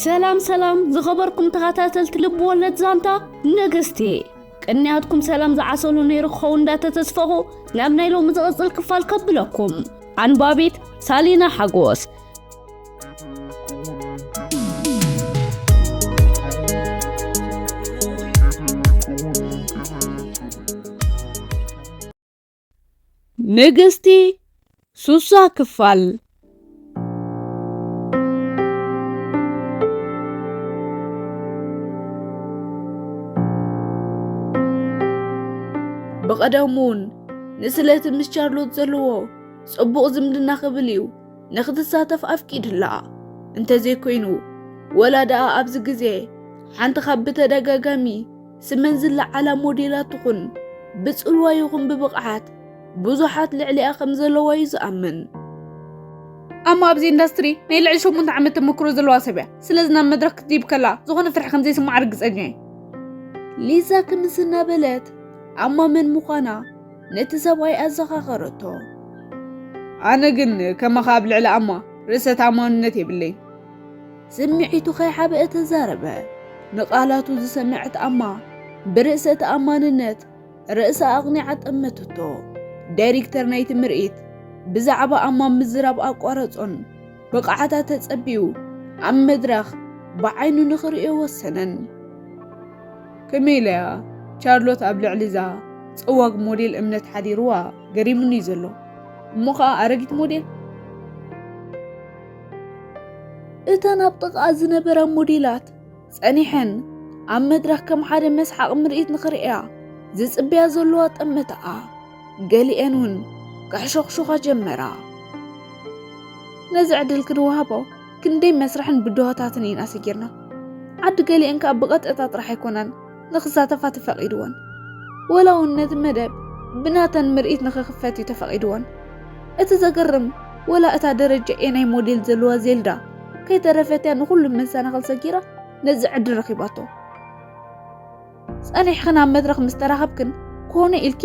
ሰላም ሰላም ዝኸበርኩም ተኸታተልቲ ልብ ወለድ ዛንታ ንግስቲ፣ ቅንያትኩም ሰላም ዝዓሰሉ ነይሩ ክኸውን እንዳተተስፈኹ ናብ ናይ ሎሚ ዝቕጽል ክፋል ከብለኩም። ኣንባቢት ሳሊና ሓጎስ። ንግስቲ ሱሳ ክፋል። ብቐደሙ እውን ንስለቲ ምስ ቻርሎት ዘለዎ ጽቡቕ ዝምድና ክብል እዩ ንኽትሳተፍ ኣፍቂድላ። እንተዘይኮይኑ፣ ወላ ደኣ ኣብዚ ግዜ ሓንቲ ካብ ብተደጋጋሚ ስመን ዝለዓላ ሞዴላት ትኹን፣ ብጽልዋ ይኹን ብብቕዓት ብዙሓት ልዕሊኣ ከም ዘለዋ እዩ ዝኣምን። ኣማ ኣብዚ ኢንዳስትሪ ናይ ልዕሊ ሸሞንተ ዓመት ተመክሮ ዘለዋ ሰብ እያ። ስለዚ ናብ መድረኽ ክትድይብ ከላ ዝኾነ ፍርሒ ከም ዘይስምዓ ርግጸኛ እየ። ሊዛ ክምስ እናበለት ኣማ መን ምዃና ነቲ ሰብኣይ ኣዘኻኸረቶ። ኣነ ግን ከማኻ ኣብ ልዕሊ ኣማ ርእሰ ተኣማንነት የብለይን። ስምዒቱ ከይሓበአ ተዛረበ። ንቓላቱ ዝሰምዐት ኣማ ብርእሰ ተኣማንነት ርእሳ ኣቕኒዓ ጠመተቶ። ዳይሬክተር ናይቲ ምርኢት ብዛዕባ ኣማ ምዝራብ ኣቋረጾን ብቕዓታ ተጸቢዩ ኣብ መድረኽ ብዓይኑ ንኽርእዮ ወሰነን። ከመይ ኢለያ ቻርሎት ኣብ ልዕሊ እዛ ጸዋግ ሞዴል እምነት ሓዲርዋ ገሪሙኒ እዩ ዘሎ። እሞ ኸኣ ኣረጊት ሞዴል። እተን ኣብ ጥቓኣ ዝነበራ ሞዴላት ጸኒሐን ኣብ መድረኽ ከም ሓደ መስሓቕ ምርኢት ንኽርእያ ዝጽበያ ዘለዋ ጠመተኣ። ገሊኤን እውን ክሕሾኽሹኻ ጀመራ። ነዚ ዕድል ክንወሃቦ ክንደይ መስርሕን ብድሆታትን ኢና ሰጊርና። ዓዲ ገሊኤን ከኣ ብቐጥታ ጥራሕ ኣይኮናን ንኽሳተፋ ተፈቒድወን። ወላ እውን ነቲ መደብ ብናተን ምርኢት ንኽኽፈት እዩ ተፈቒድወን። እቲ ዘገርም፣ ወላ እታ ደረጃ ኤ ናይ ሞዴል ዘለዋ ዜልዳ ከይተረፈት እያ ንኹሉ መሰናኽል ሰጊራ ነዚ ዕድል ረኺባቶ። ጸኒሕኽን ኣብ መድረኽ ምስ ተራኸብክን፣ ኮነ ኢልኪ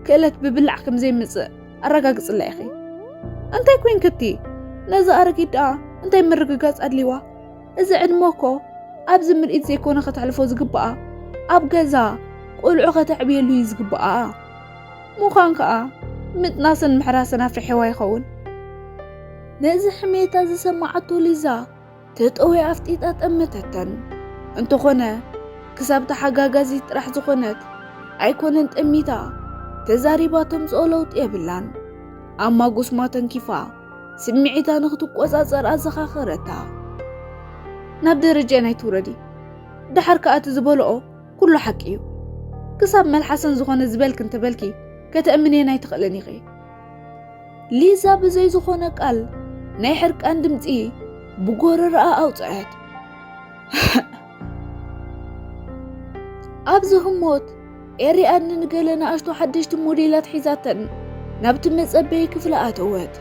ክእለት ብብላዕ ከም ዘይምጽእ ኣረጋግጽላ ኢኺ። እንታይ ኮይንክቲ? ነዛ ኣረጊት ደኣ እንታይ ምርግጋጽ ኣድልይዋ? እዚ ዕድመ እኮ ኣብዚ ምርኢት ዘይኮነ ከተሕልፎ ዝግብኣ፣ ኣብ ገዛ ቆልዑ ከተዕብየሉ እዩ ዝግብኣ። ምዃን ከኣ ምጥናስን ምሕራስን ኣፍሪሕዋ ይኸውን። ነዚ ሕሜታ ዝሰማዓቶ ሊዛ ተጠውያ ኣፍጢጣ ጠመተተን። እንተኾነ ክሳብ ተሓጋጋዚት ጥራሕ ዝኾነት ኣይኮነን ጠሚታ ተዛሪባ ተምጽኦ ለውጢ የብላን። ኣማ ጉስማ ተንኪፋ ስምዒታ ንኽትቆጻጸር ኣዘኻኸረታ። ናብ ደረጃ ናይ ትውረዲ። ደሓር ከኣ እቲ ዝበልኦ ኩሉ ሓቂ እዩ። ክሳብ መልሓሰን ዝኾነ ዝበልኪ እንተበልኪ ከተእምንየን ኣይትኽእልን ኢኺ። ሊዛ ብዘይ ዝኾነ ቃል ናይ ሕርቃን ድምጺ ብጎረረኣ ኣውጽአት። ኣብዚ ህሞት ኤሪኣድኒ ንገለ ንኣሽቱ ሓደሽቲ ሞዴላት ሒዛተን ናብቲ መጸበዪ ክፍሊ ኣተወት።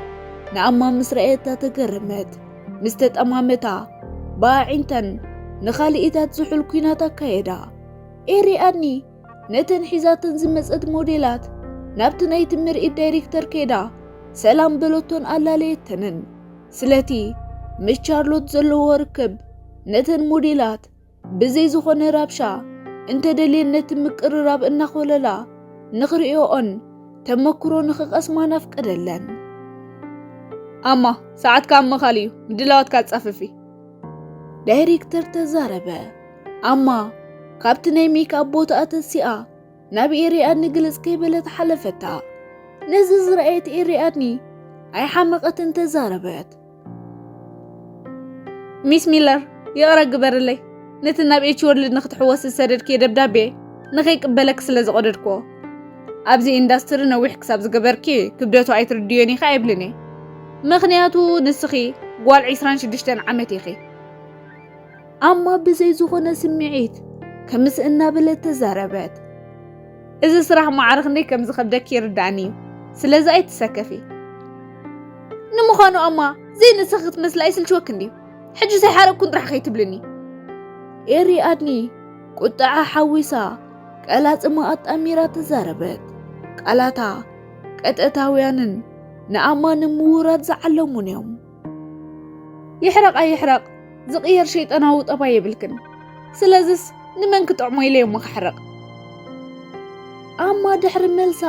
ንኣማ ምስ ረኣየታ ተገረመት። ምስ ተጠማመታ ብኣዒንተን ንኻልኢታት ዝሑል ኲናት ኣካየዳ። ኤሪኣድኒ ነተን ሒዛተን ዝመጸት ሞዴላት ናብቲ ናይቲ ምርኢት ዳይሬክተር ከይዳ ሰላም በለቶን ኣላለየተንን። ስለቲ ምስ ቻርሎት ዘለዎ ርክብ ነተን ሞዴላት ብዘይ ዝኾነ ራብሻ እንተደልየን ነቲ ምቅርራብ እናኾለላ ንኽርእዮኦን ተመክሮ ንኽቐስማን ኣፍቀደለን። ኣማ፣ ሰዓትካ ኣብ ምኻል እዩ፣ ምድላዋትካ ኣጻፍፊ። ዳይሬክተር ተዛረበ። ኣማ ካብቲ ናይ ሜክኣፕ ቦታኣ ተሲኣ ናብ ኤሪኣድኒ ግልጽ ከይበለት ሓለፈታ። ነዚ ዝረኣየት ኤሪኣድኒ ኣይሓመቐትን ተዛረበት። ሚስ ሚለር፣ ይቕረ ግበርለይ። ነቲ ናብ ኤች ወርልድ ንኽትሕወስ ዝሰደድክዮ ደብዳቤ ንኸይቅበለኪ ስለ ዝቐደድክዎ። ኣብዚ ኢንዳስትሪ ነዊሕ ክሳብ ዝገበርኪ ክብደቱ ኣይትርድዮን ኢኺ ኣይብልን እየ። ምኽንያቱ ንስኺ ጓል ዒስራን ሽዱሽተን ዓመት ኢኺ። ኣማ ብዘይ ዝኾነ ስምዒት ክምስ እናበለት ተዛረበት። እዚ ስራሕ ማዕረ ክንደይ ከም ዝኸብደኪ ይርዳእኒ እዩ። ስለዚ ኣይትሰከፊ። ንምዃኑ ኣማ፣ ዘይንስኺ ክትመስሊ ኣይስልችወክን ድዩ? ሕጂ ዘይሓረቅኩን ጥራሕ ከይትብልኒ። ኤሪኣድኒ ቁጥዓ ሓዊሳ ቀላጽማ ኣጣሚራ ተዛረበት። ቃላታ ቀጥታውያንን ንኣማ ንምውራድ ዝዓለሙን እዮም። ይሕረቕ ኣይሕረቕ፣ ዝቕየር ሸይጣናዊ ጠባይ የብልክን። ስለዝስ ንመን ክጥዕሞ ኢለ እሞ ክሕረቕ? ኣማ ድሕሪ መልሳ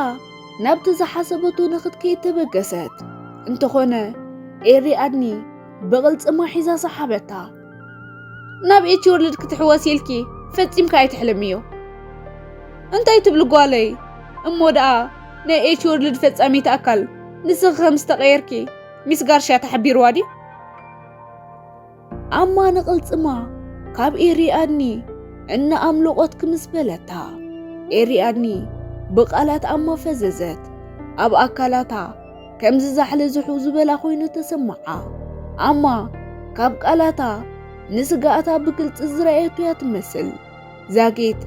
ናብቲ ዝሓሰበቶ ንኽትከይድ ተበገሰት። እንተኾነ ኤሪ ኣድኒ ብቕልጽማ ሒዛ ሰሓበታ። ናብ ኤች ወርልድ ክትሕወስ ኢልኪ ፈጺምካ ኣይትሕለምዮ። እንታይ ትብሊ ጓለይ? እሞ ደኣ ናይ ኤች ወርልድ ፈጻሚት ኣካል ንስኺ ከም ዝተቐየርኪ ሚስ ጋርሽያ ተሓቢርዋ ድዩ? ኣማ ንቕልጽማ ካብ ኤሪ ኣድኒ እናኣምለቖት ክምስ በለታ። ኤሪ ኣድኒ ብቓላት ኣማ ፈዘዘት። ኣብ ኣካላታ ከም ዝዛሕለ ዝሑ ዝበላ ኮይኑ ተሰማዓ። ኣማ ካብ ቃላታ ንስጋኣታ ብግልጺ ዝረኣየቱ እያ ትመስል። ዛጊት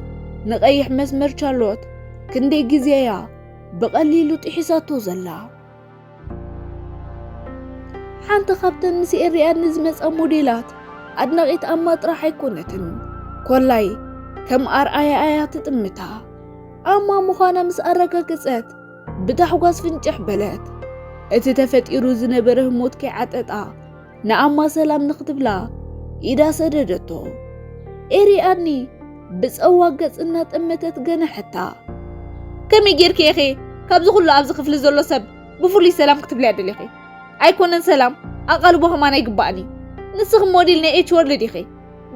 ንቐይሕ መስመር ቻርሎት ክንደይ ግዜ እያ ብቐሊሉ ጥሒሳቶ ዘላ። ሓንቲ ካብተን ምስ ኤሪ ኣድኒ ዝመጻ ሞዴላት ኣድናቒት ኣማ ጥራሕ ኣይኮነትን፣ ኮላይ ከም ኣርኣያ እያ ትጥምታ። ኣማ ምዃና ምስ ኣረጋገጸት ብታሕጓስ ፍንጭሕ በለት። እቲ ተፈጢሩ ዝነበረ ህሞት ከይዓጠጣ ንኣማ ሰላም ንኽትብላ ኢዳ ሰደደቶ። ኤሪ ኣድኒ ብጸዋ ገጽ እናጠመተት ገነሐታ። ከመይ ጌርኪ ኢኺ ካብዚ ኩሉ ኣብዚ ክፍሊ ዘሎ ሰብ ብፍሉይ ሰላም ክትብልያ ደሊኺ? ኣይኮነን ሰላም፣ ኣቓልቦ ከማን ኣይግባእን እዩ። ንስኺ ሞዴል ናይ ኤች ወርልድ ኢኺ።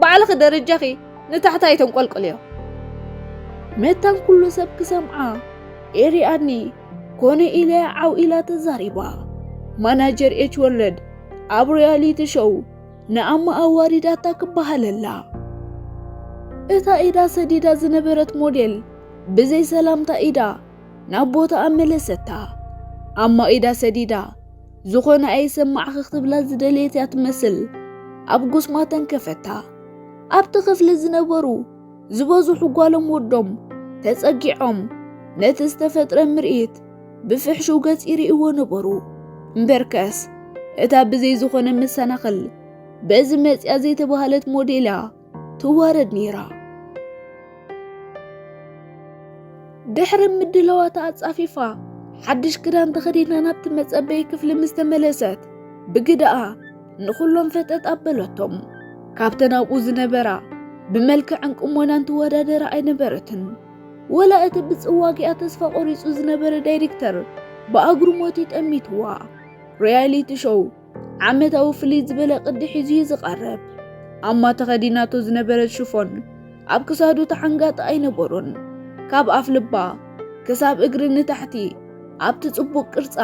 ባዕልኺ ደረጃኺ ንታሕቲ ኣይተንቆልቅልዮ። መታን ኩሉ ሰብ ክሰምዓ ኤሪ ኣድኒ ኮነ ኢለያ ዓው ኢላ ተዛሪባ። ማናጀር ኤች ወርልድ ኣብ ሪያሊቲ ሾው ንኣማ ኣዋሪዳታ ክበሃለላ። እታ ኢዳ ሰዲዳ ዝነበረት ሞዴል ብዘይ ሰላምታ ኢዳ ናብ ቦታኣ መለሰታ። ኣማ ኢዳ ሰዲዳ ዝኾነ ኣይሰማዕኺ ክትብላ ዝደለየት እያ ትመስል። ኣብ ጉስማ ተንከፈታ። ኣብቲ ክፍሊ ዝነበሩ ዝበዝሑ ጓሎም ወዶም ተጸጊዖም ነቲ ዝተፈጥረ ምርኢት ብፍሕሹው ገጽ ይርእይዎ ነበሩ። እምበርከስ እታ ብዘይ ዝኾነ መሰናኽል በዚ መጽያ ዘይተባህለት ሞዴል እያ ትዋረድ ነይራ። ድሕሪ ምድላዋታ ኣጻፊፋ ሓድሽ ክዳን ተኸዲና ናብቲ መጸበዪ ክፍሊ ምስ ተመለሰት ብግደኣ ንኹሎም ፈጠጥ ኣበለቶም። ካብተን ኣብኡ ዝነበራ ብመልክዕን ቁመናን ትወዳደራ ኣይነበረትን። ወላ እቲ ብጽዋጊኣ ተስፋ ቆሪጹ ዝነበረ ዳይሬክተር ብኣግርሞት ይጠሚትዋ። ሪያሊቲ ሾው ዓመታዊ ፍልይ ዝበለ ቅዲ ሒዙ እዩ ዝቐርብ። ኣማ ተኸዲናቶ ዝነበረት ሽፎን ኣብ ክሳዱ ተሓንጋጢ ኣይነበሮን። ካብ ኣፍ ልባ ክሳብ እግሪ ንታሕቲ ኣብቲ ጽቡቕ ቅርጻ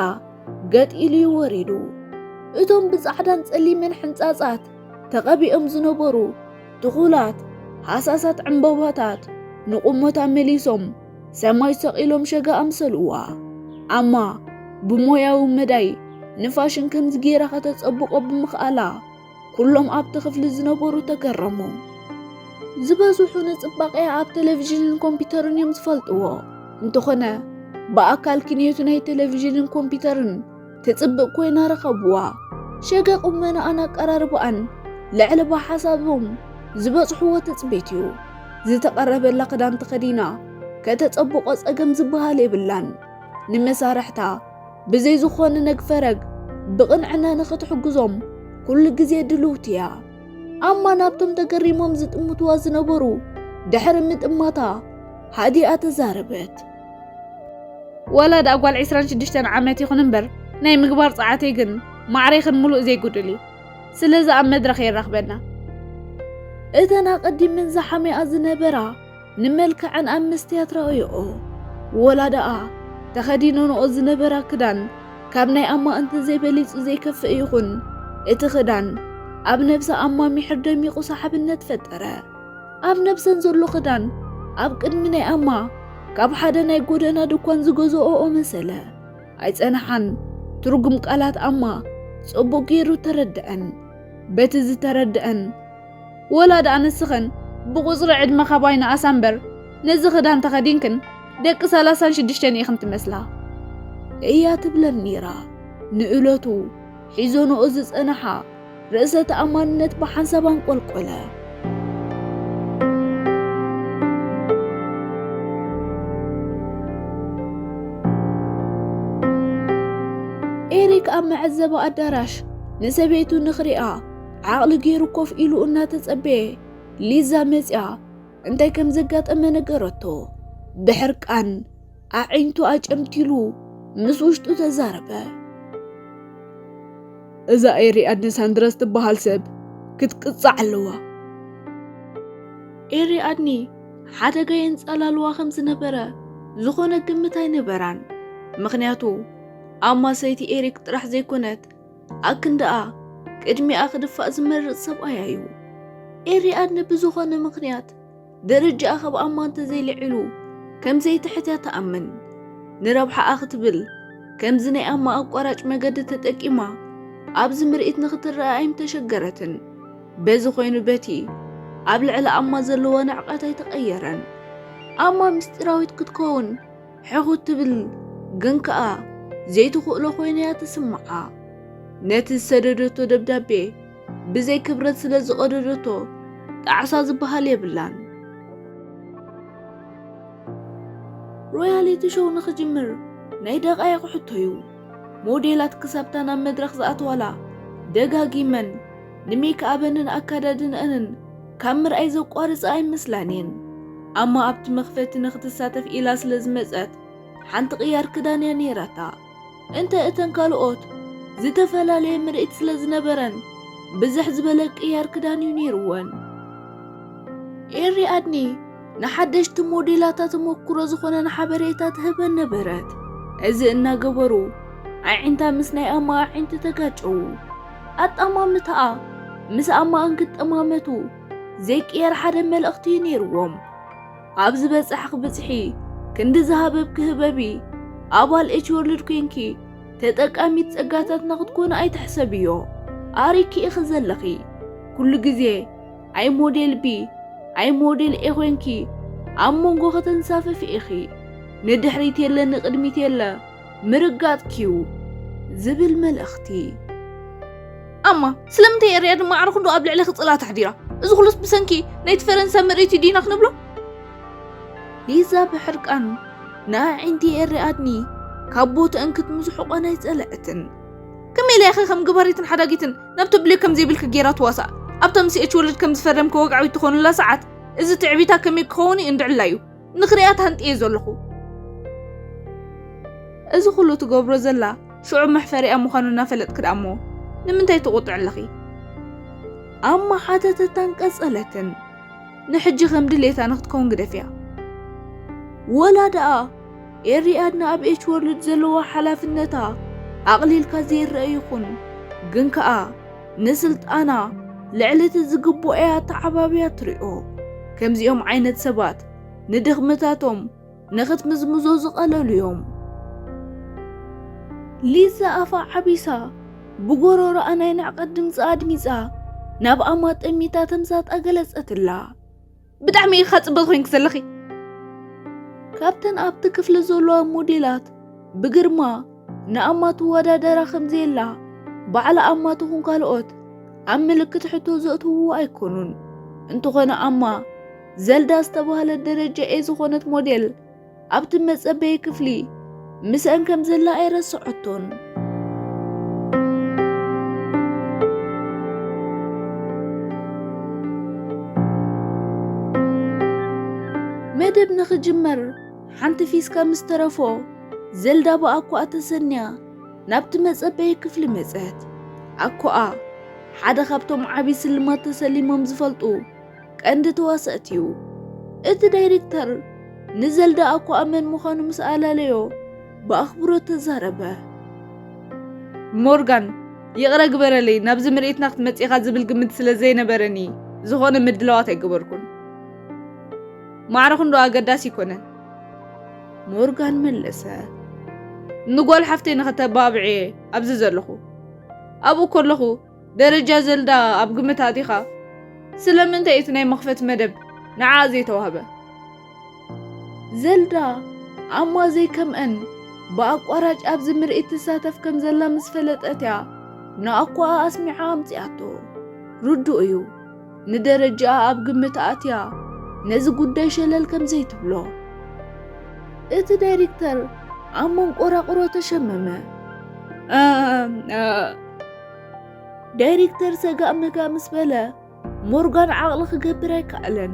ገጥ ኢሉ እዩ ወሪዱ። እቶም ብጻዕዳን ጸሊምን ሕንጻጻት ተቐቢኦም ዝነበሩ ትኹላት ሃሳሳት ዕምባባታት ንቑመታ መሊሶም ሰማይ ሰቒሎም ሸጋ ኣምሰልዋ። ኣማ ብሞያዊ መዳይ ንፋሽን ከምዚ ገይራ ከተጸብቖ ብምኽኣላ ኩሎም ኣብቲ ክፍሊ ዝነበሩ ተገረሙ። ዝበዝሑ ንጽባቐያ ኣብ ቴሌቪዥንን ኮምፒውተርን እዮም ዝፈልጥዎ። እንተኾነ ብኣካል ክንየቱ ናይ ቴሌቪዥንን ኮምፒውተርን ትጽብቕ ኮይና ረኸብዋ። ሸገ ቁመናኣን ኣቀራርባኣን ልዕሊ ብሓሳቦም ዝበጽሕዎ ትጽቢት እዩ። ዝተቐረበላ ክዳን ተኸዲና ከተጸብቖ ጸገም ዝበሃል የብላን። ንመሳርሕታ ብዘይ ዝኾነ ነግፈረግ ብቕንዕና ንኽትሕግዞም ኩሉ ግዜ ድልውቲ እያ። ኣማ ናብቶም ተገሪሞም ዝጥምትዋ ዝነበሩ ድሕሪ ምጥማታ ሃዲኣ ተዛረበት። ወላ ደኣ ጓል ዕስራን ሽዱሽተን ዓመት ይኹን እምበር ናይ ምግባር ጸዓተይ ግን ማዕሬኽን ምሉእ ዘይጉድል እዩ። ስለዚ ኣብ መድረኽ የራኽበና። እተን ኣቐዲመን ዝሓምያ ዝነበራ ንመልክዐን ኣብ መስትያት ረኣየኦ። ወላ ደኣ ተኸዲነንኦ ዝነበራ ክዳን ካብ ናይ ኣማ እንተዘይበሊጹ ዘይከፍእ ይኹን፣ እቲ ክዳን ኣብ ነብሲ ኣማ ሚሕር ደሚቑ ሰሓብነት ፈጠረ። ኣብ ነብሰን ዘሎ ክዳን ኣብ ቅድሚ ናይ ኣማ ካብ ሓደ ናይ ጎደና ድኳን ዝገዝኦኦ መሰለ። ኣይጸንሓን፣ ትርጉም ቃላት ኣማ ጽቡቕ ገይሩ ተረድአን። በቲ ዝተረድአን፣ ወላ ደኣ ንስኽን ብቑጽሪ ዕድመ ካባይ ንኣሳ እምበር፣ ነዚ ክዳን ተኸዲንክን ደቂ ሰላሳን ሽዱሽተን ኢኽን ትመስላ እያ ትብለን ነይራ። ንእለቱ ሒዞንኦ ዝጸንሓ ርእሰ ተኣማንነት ብሓንሳብ ኣንቆልቆለ። ኤሪክ ኣብ መዐዘቢ ኣዳራሽ ንሰበይቱ ንኽሪኣ ዓቕሊ ገይሩ ኮፍ ኢሉ እናተጸበየ፣ ሊዛ መጺኣ እንታይ ከም ዘጋጠመ ነገረቶ። ብሕርቃን ኣዒንቱ ኣጨምቲሉ ምስ ውሽጡ ተዛረበ። "እዛ ኤሪኣድኒ ሳንድረስ ትበሃል ሰብ ክትቅጻዕ ኣለዋ። ኤሪኣድኒ ሓደጋ የንጸላልዋ ከም ዝነበረ ዝኾነ ግምት ኣይነበራን። ምኽንያቱ ኣማ ሰይቲ ኤሪክ ጥራሕ ዘይኮነት፣ ኣክንዳኣ ቅድሚኣ ክድፋእ ዝመርጽ ሰብኣያ እዩ። ኤሪኣድኒ ብዝኾነ ምኽንያት ደረጃኣ ካብ ኣማ እንተዘይልዒሉ ከም ዘይትሕት እያ ትኣምን። ንረብሓኣ ክትብል ከምዚ ናይ ኣማ ኣቋራጭ መገዲ ተጠቂማ ኣብዚ ምርኢት ንኽትረአ ኣይምተሸገረትን። በዚ ኮይኑ በቲ ኣብ ልዕሊ ኣማ ዘለዎ ንዕቀት ኣይተቐየረን። ኣማ ምስጢራዊት ክትከውን ሕኹት ትብል፣ ግን ከኣ ዘይትኽእሎ ኮይና እያ ትስምዓ። ነቲ ዝሰደደቶ ደብዳቤ ብዘይ ክብረት ስለ ዝቐደደቶ ጣዕሳ ዝበሃል የብላን። ሮያሊቲ ሾው ንኽጅምር ናይ ደቓይቕ ሕቶ እዩ። ሞዴላት ክሳብታ ናብ መድረኽ ዝኣትዋላ ደጋጊመን ንሜክኣበንን ኣካዳድንአንን ካብ ምርኣይ ዘቋርጻ ኣይመስላን እየን። ኣማ ኣብቲ መኽፈቲ ንኽትሳተፍ ኢላ ስለ ዝመጸት ሓንቲ ቅያር ክዳን እያ ነይራታ። እንተ እተን ካልኦት ዝተፈላለየ ምርኢት ስለ ዝነበረን ብዝሕ ዝበለ ቅያር ክዳን እዩ ነይርወን። ኤሪ ኣድኒ ንሓደሽቲ ሞዴላታ ተመኩሮ ዝኾነን ሓበሬታ ትህበን ነበረት። እዚ እናገበሩ ኣዒንታ ምስ ናይ ኣማ ኣዒንቲ ተጋጨዉ። ኣጣማምታኣ ምስ ኣማ እንክጠማመቱ ዘይቅየር ሓደ መልእኽቲ እዩ ነይርዎም። ኣብ ዝበጻሕኺ ብጽሒ ክንዲ ዝሃበብኪ ህበቢ። ኣባል ኤች ወርልድ ኮይንኪ ተጠቃሚት ጸጋታትና ክትኮኒ ኣይትሕሰብዮ። ኣሪኪ ኢኺ ዘለኺ። ኩሉ ግዜ ኣይ ሞዴል ቢ ኣይ ሞዴል ኤ ኮይንኪ ኣብ መንጎ ከተንሳፍፊ ኢኺ። ንድሕሪት የለ ንቕድሚት የለ ምርጋጥኪዩ ዝብል መልእኽቲ። ኣማ ስለምንታይ እያ ሪያድ ማዕረ ክንዶ ኣብ ልዕለኺ ጽላታ ኣሕዲራ? እዚ ኩሉስ ብሰንኪ ናይቲ ፈረንሳ ምርኢት እዩ ዲና ክንብሎ? ሊዛ ብሕርቃን ንኣዒንቲ ኤሪ ኣድኒ ካብ ቦትአን ክትምዝሕቆን ኣይጸለአትን። ከመይ ኢላ ኢኺ ከም ገባሪትን ሓዳጊትን ናብ ተብልዮ ከም ዘይብልኪ ጌራ ትዋሳእ? ኣብታ ምስ ኤች ወርልድ ከም ዝፈረምኪ ወግዓዊት ትኾንላ ሰዓት እዚ ትዕቢታ ከመይ ክኸውን እዩ እንድዕላ እዩ። ንኽሪኣ ተሃንጥየ ዘለኹ። እዚ ኩሉ ትገብሮ ዘላ ሽዑ መሕፈሪኣ ምዃኑ እናፈለጥኪ ደኣ እሞ ንምንታይ ትቑጥዕ ኣለኺ? ኣማ ሓተተታን ቀጸለትን። ንሕጂ ከም ድሌታ ንክትከውን ግደፍያ። ወላ ደኣ ኤሪ ኣድና ኣብ ኤች ወርልድ ዘለዋ ሓላፍነታ ኣቕሊልካ ዘይረአ ይኹን፣ ግን ከኣ ንስልጣና ልዕሊ እቲ ዝግብኦ እያ ኣተዓባብያ ትሪኦ። ከምዚኦም ዓይነት ሰባት ንድኽመታቶም ንኽትምዝምዞ ዝቐለሉ እዮም። ሊዛ ኣፋ ዓቢሳ ብጎሮሮኣ ናይ ንዕቀት ድምፂ ኣድሚፃ ናብ ኣማ ጠሚታ ተምሳጣ ገለፀትላ። ብጣዕሚ ኢኻ ጽብቕቲ ኮይንኪ ዘለኺ። ካብተን ኣብቲ ክፍሊ ዘለዋ ሞዴላት ብግርማ ንኣማ ትወዳደራ ከም ዘየላ ባዕላ ኣማ ትኹን ካልኦት ኣብ ምልክት ሕቶ ዘእትውዎ ኣይኮኑን። እንተኾነ ኣማ ዘልዳ ዝተባህለት ደረጃ ኤ ዝኾነት ሞዴል ኣብቲ መጸበዪ ክፍሊ ምስአን ከም ዘላ ኣይረስዐቶን። መደብ ንኽጅመር ሓንቲ ፊስካ ምስ ተረፎ፣ ዘልዳ ብኣኮኣ ተሰንያ ናብቲ መጸበዪ ክፍሊ መጸት። ኣኮኣ ሓደ ካብቶም ዓቢ ስልማት ተሰሊሞም ዝፈልጡ ቀንዲ ተዋሳእቲ እዩ። እቲ ዳይሬክተር ንዘልዳ ኣኮኣ መን ምዃኑ ምስ ኣለለዮ ብኣኽብሮት ተዛረበ። ሞርጋን፣ ይቕረ ግበረለይ፣ ናብዚ ምርኢትና ክትመጽእ ኢኻ ዝብል ግምት ስለ ዘይነበረኒ ዝኾነ ምድላዋት ኣይገበርኩን። ማዕረ ክንዶ ኣገዳሲ ኣይኮነን። ሞርጋን መለሰ። ንጓል ሓፍተይ ንኸተባብዕ እየ ኣብዚ ዘለኹ። ኣብኡ ከለኹ ደረጃ ዘልዳ ኣብ ግምት ኣእቲኻ፣ ስለምንታይ እቲ ናይ መኽፈቲ መደብ ንዓኣ ዘይተዋህበ? ዘልዳ ኣማ ዘይከምአን ብኣቋራጭ ኣብዚ ምርኢት ትሳተፍ ከም ዘላ ምስ ፈለጠት እያ ንኣኮኣ ኣስሚዓ ኣምጺኣቶ። ርዱእ እዩ፣ ንደረጃኣ ኣብ ግምት ኣእትያ ነዚ ጉዳይ ሸለል ከም ዘይትብሎ። እቲ ዳይሬክተር ኣብ መንቆራቕሮ ተሸመመ። እ፣ እ፣ ዳይሬክተር ሰጋእ መጋእ ምስ በለ፣ ሞርጋን ዓቕሊ ክገብር ኣይከኣለን።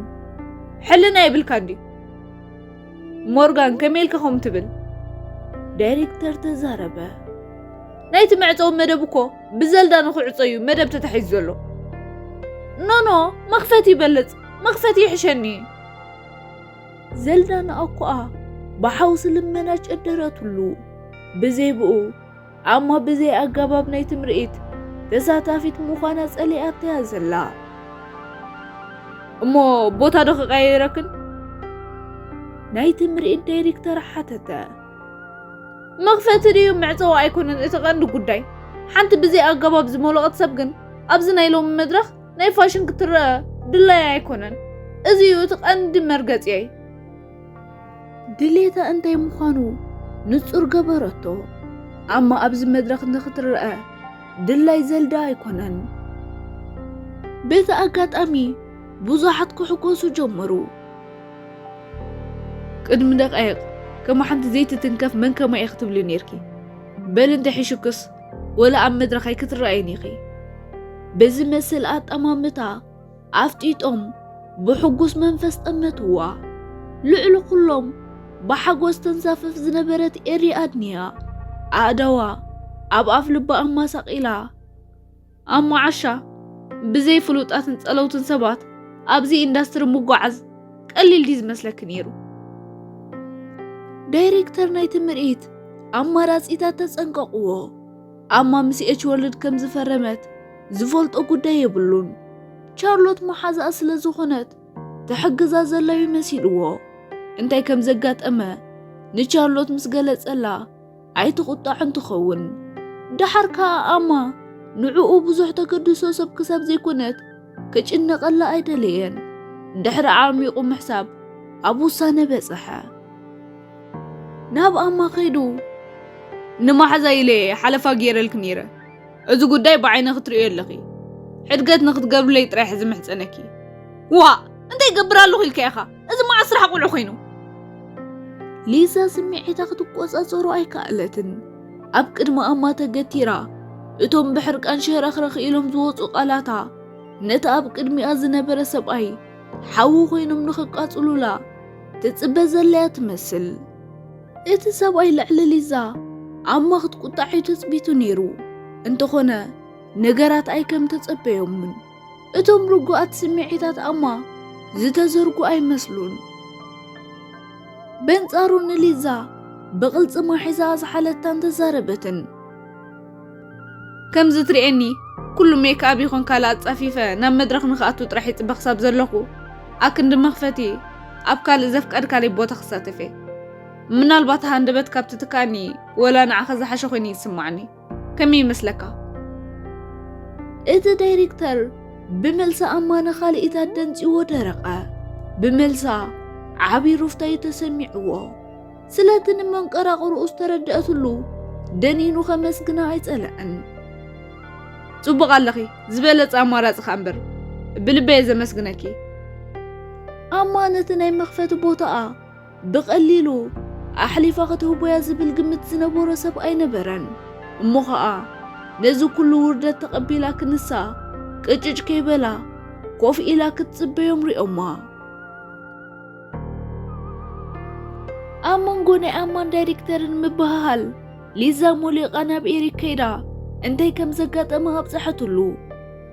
ሕልና የብልካ እንድዩ። ሞርጋን፣ ከመይ ኢልካ ከምኡ ትብል? ዳይሬክተር ተዛረበ። ናይቲ መዕጸዊ መደብ እኮ ብዘልዳ ንኽዕጾ እዩ መደብ ተታሒዙ ዘሎ። ኖኖ፣ መኽፈቲ ይበልጽ፣ መኽፈቲ ይሕሸኒ። ዘልዳ ንኣኮኣ ብሓውሲ ልመና ጨደረትሉ። ብዘይ ብኡ፣ ኣማ ብዘይ ኣገባብ ናይ ትምርኢት ተሳታፊት ምዃና ጸሊኣተያ ዘላ። እሞ ቦታ ዶ ክቐያይረክን? ናይ ትምርኢት ዳይሬክተር ሓተተ። መኽፈቲ ድዩ መዕጸዊ ኣይኮነን እቲ ቀንዲ ጉዳይ። ሓንቲ ብዘይ ኣገባብ ዝመለቐት ሰብ ግን ኣብዚ ናይ ሎሚ መድረኽ ናይ ፋሽን ክትረአ ድላያ ኣይኮነን። እዚ እዩ እቲ ቀንዲ መርገጺየይ። ድሌታ እንታይ ምዃኑ ንጹር ገበረቶ። ኣማ ኣብዚ መድረኽ ንኽትረአ ድላይ ዘልዳ ኣይኮነን። በቲ ኣጋጣሚ ብዙሓት ክሕጎሱ ጀመሩ። ቅድሚ ደቃይቕ ከም ሓንቲ ዘይትትንከፍ መን ከማይ ኢኺ ትብሊ ኔርኪ። በል እንተ ሒሹክስ ወላ ኣብ መድረኽ ኣይክትረኣይን ኢኺ። ብዝመስል ኣጠማምታ ኣፍጢጦም ብሕጉስ መንፈስ ጠመትዋ። ልዕሊ ኩሎም ብሓጎስ ተንሳፍፍ ዝነበረት ኤሪ ኣድንያ። ኣእዳዋ ኣብ ኣፍ ልባ ኣማሳቒላ፣ ኣሞ ዓሻ፣ ብዘይ ፍሉጣትን ጸለውትን ሰባት ኣብዚ ኢንዳስትሪ ምጓዓዝ ቀሊል ድዩ ዝመስለኪ ነይሩ? ዳይሬክተር ናይቲ ምርኢት ኣማራጺታት ተጸንቀቕዎ። ኣማ ምስ ኤች ወርልድ ከም ዝፈረመት ዝፈልጦ ጉዳይ የብሉን። ቻርሎት መሓዛኣ ስለ ዝኾነት ትሕግዛ ዘላ እዩ መሲልዎ። እንታይ ከም ዘጋጠመ ንቻርሎት ምስ ገለጸላ ኣይትቑጣዕን ትኸውን። ደሓር ከኣ ኣማ ንዕኡ ብዙሕ ተገድሶ ሰብ ክሳብ ዘይኮነት ክጭነቐላ ኣይደለየን። ድሕሪ ዓሚቑ ምሕሳብ ኣብ ውሳነ በጸሐ። ናብ ኣማ ከይዱ፣ ንማሓዛ ኢለ ሓለፋ ገይረልኪ ነይረ። እዚ ጉዳይ ብዓይኒ ክትርእዮ ኣለኺ። ሕድገት ንክትገብርለይ ጥራሕ ዝምሕጸነኪ። ዋእ! እንታይ ይገብር ኣለኹ ኢልካ ኢኻ? እዚ መዓስ ስራሕ ቁልዑ ኮይኑ? ሊዛ ስምዒታ ክትቆጻጸሮ ኣይከኣለትን። ኣብ ቅድሚ ኣማ ተገቲራ፣ እቶም ብሕርቃን ሸረኽረኽ ኢሎም ዝወጹ ቃላታ፣ ነቲ ኣብ ቅድሚኣ ዝነበረ ሰብኣይ ሓዊ ኮይኖም ንኸቃጽሉላ ትጽበ ዘለያ ትመስል። እቲ ሰብኣይ ልዕሊ ሊዛ ኣማ ክትቁጣዕ እዩ ትጽቢቱ ነይሩ። እንተኾነ፣ ነገራት ኣይከም ተጸበዮምን። እቶም ርጉኣት ስምዒታት ኣማ ዝተዘርጉ ኣይመስሉን። በንጻሩ ንሊዛ ብቕልጽማ ሒዛ ዝሓለታን ተዛረበትን። ከምዚ ትርእየኒ፣ ኩሉ ሜክኣፕ ይኹን ካልእ ኣጻፊፈ ናብ መድረኽ ንኽኣቱ ጥራሕ ይጽበ ክሳብ ዘለኹ፣ ኣክንዲ መኽፈቲ ኣብ ካልእ ዘፍቀድካለይ ቦታ ክሳተፍ እየ። ምናልባት ሃንደበት ካብ ትትካእኒ ወላ ንዓኻ ዝሓሸ ኮይኑ ይስማዓኒ። ከመይ ይመስለካ? እቲ ዳይሬክተር ብመልሲ ኣማ ንኻልኢታት ደንጺዎ ደረቐ። ብመልሳ ዓቢ ሩፍታ እዩ ተሰሚዕዎ። ስለቲ ንመንቀራቕርኡ ዝተረድአትሉ ደኒኑ ከመስግና ኣይጸለአን። ጽቡቕ ኣለኺ፣ ዝበለጸ ኣማራጺ ከኣ እምበር። ብልበይ እየ ዘመስግነኪ። ኣማ ነቲ ናይ መኽፈቲ ቦታኣ ብቐሊሉ ኣሕሊፋ ክትህቦያ ዝብል ግምት ዝነበሮ ሰብ ኣይነበረን። እሞ ኸኣ ነዚ ኩሉ ውርደት ተቐቢላ ክንሳ ቅጭጭ ከይበላ ኮፍ ኢላ ክትጽበዮም ሪኦማ። ኣብ መንጎ ናይ ኣማን ዳይሬክተርን ምብህሃል ሊዛ ሞሊቓ ናብ ኤሪክ ከይዳ እንታይ ከም ዘጋጠመ ኣብጽሐትሉ።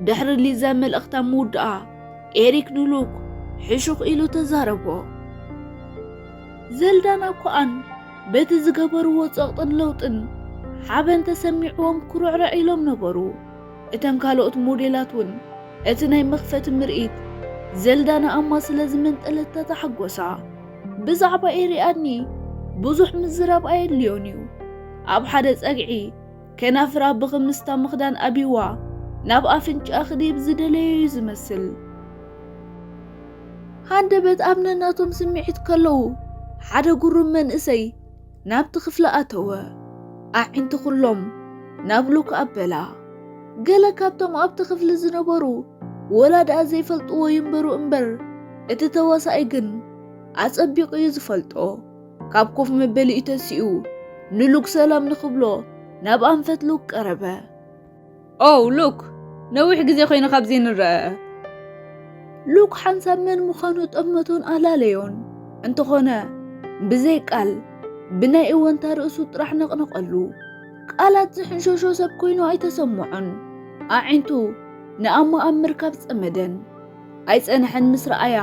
ድሕሪ ሊዛ መልእኽታ ምውድኣ ኤሪክ ንሉክ ሕሹኽ ኢሉ ተዛረቦ። ዘልዳን ኣኮኣን በቲ ዝገበርዎ ጸቕጥን ለውጥን ሓበን ተሰሚዕዎም ኩርዕርዕ ኢሎም ነበሩ። እተን ካልኦት ሞዴላት እውን እቲ ናይ መኽፈቲ ምርኢት ዘልዳ ንኣማ ስለ ዝመንጠለታ ተሓጎሳ። ብዛዕባ ኤሪኣድኒ ብዙሕ ምዝራብ ኣየድልዮን እዩ። ኣብ ሓደ ጸግዒ ከናፍራ ብኽምስታ ምኽዳን ኣቢዋ ናብ ኣፍንጫኣ ክድይብ ዝደለየ እዩ ዝመስል። ሃንደበት ኣብ ነናቶም ስምዒት ከለዉ ሓደ ጉሩም መንእሰይ ናብቲ ክፍሊ ኣተወ። ኣዒንቲ ኩሎም ናብ ሉክ ኣበላ። ገለ ካብቶም ኣብቲ ክፍሊ ዝነበሩ ወላ ደኣ ዘይፈልጥዎ ይንበሩ እምበር፣ እቲ ተዋሳኣይ ግን ኣጸቢቑ እዩ ዝፈልጦ። ካብ ኮፍ መበሊኡ ተሲኡ ንሉክ ሰላም ንኽብሎ ናብ ኣንፈት ሉክ ቀረበ። ኦ ሉክ፣ ነዊሕ ግዜ ኮይኑ ካብዚ ንረአ። ሉክ ሓንሳብ መን ምዃኑ ጠመቶን ኣላለዮን። እንተኾነ ብዘይ ቃል ብናይ እወንታ ርእሱ ጥራሕ ነቕነቐሉ። ቃላት ዝሕንሸሾ ሰብ ኮይኑ ኣይተሰምዖን። ኣዒንቱ ንኣማ ኣብ ምርካብ ጸመደን። ኣይጸንሐን ምስ ረኣያ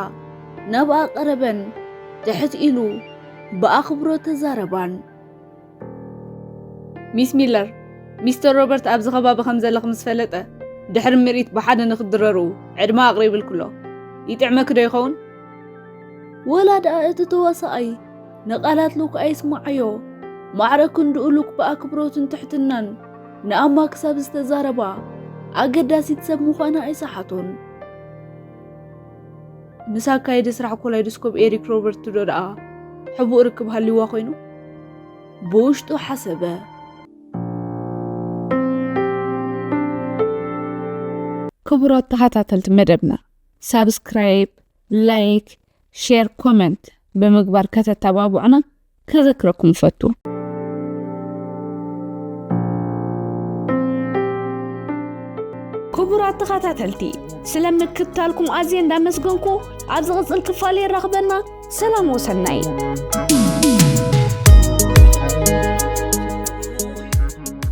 ናብኣ ቀረበን ትሕት ኢሉ ብኣኽብሮት ተዛረባን። ሚስ ሚለር፣ ሚስተር ሮበርት ኣብዚ ከባቢ ከም ዘለኽ ምስ ፈለጠ ድሕሪ ምርኢት ብሓደ ንክትድረሩ ዕድመ ኣቕሪብልክሎ። ይጥዕመኪ ዶ ይኸውን? ወላ ደኣ እቲ ተዋሳኣይ ንቓላት ሉክ ኣይስምዓዮ። ማዕረ ክንድኡ ሉክ ብኣክብሮትን ትሕትናን ንኣማ ክሳብ ዝተዛረባ ኣገዳሲት ሰብ ምዃና ኣይሰሓቶን። ምስ ኣካየዲ ስራሕ ኮላይዶስኮፕ ኤሪክ ሮበርት ዶ ደኣ ሕቡእ ርክብ ሃልይዋ ኮይኑ? ብውሽጡ ሓሰበ። ክቡራት ተኸታተልቲ መደብና፣ ሳብስክራይብ፣ ላይክ፣ ሼር፣ ኮመንት ብምግባር ከተተባብዑና ከዘክረኩም እፈቱ። ክቡራት ተኸታተልቲ፣ ስለ ምክትታልኩም ኣዝየ እንዳመስገንኩ፣ ኣብ ዝቕጽል ክፋል የራኽበና። ሰላም ወሰናይ።